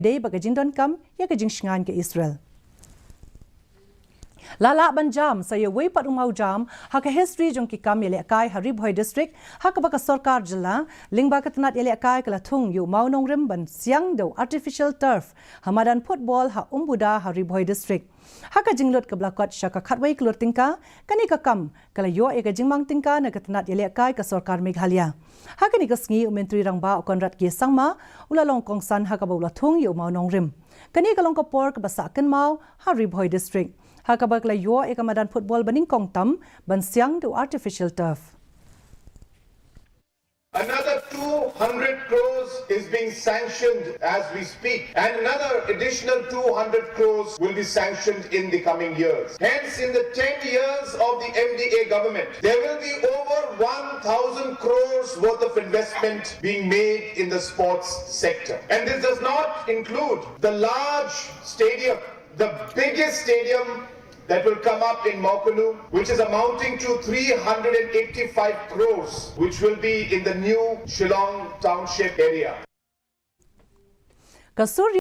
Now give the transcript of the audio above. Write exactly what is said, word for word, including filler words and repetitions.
dei bad ka jingdonkam ïa ka jingshngaiñ ka Israel. La lah ban jam sa ïa uwei pat u maw jam ha ka history jong ki kam ïalehkai ha Ri Bhoi District, ha kaba ka sorkar jylla lyngba ka tnat ïalehkai ka la thung ïa u maw nongrim ban siang da u artificial turf ha madan football ha Umbuda ha Ri Bhoi District. Ha ka jinglut kaba la kot sha ka khatwei klur tyngka, kane ka kam ka la ïoh ïa ka jingmang tyngka na ka tnat ïalehkai ka sorkar Meghalaya. Ha kane ka sngi u Myntri Rangbah u Conrad K Sangma u la long kongsan ha kaba u la thung ïa u maw nongrim. Kane ka long ka por kaba sah kynmaw ha Ri Bhoi District, ha kaba ka la ïoh ïa ka madan football ba nyngkong tam ban siang da u artificial turf. Another two hundred crores is being sanctioned as we speak, and another additional two hundred crores will be sanctioned in the coming years. Hence, in the ten years of the M D A government, there will be over one thousand crores worth of investment being made in the sports sector. And this does not include the large stadium, the biggest stadium that will come up in Mawkanu, which is amounting to three hundred and eighty-five crores, which will be in the new Shillong Township area. Ka sur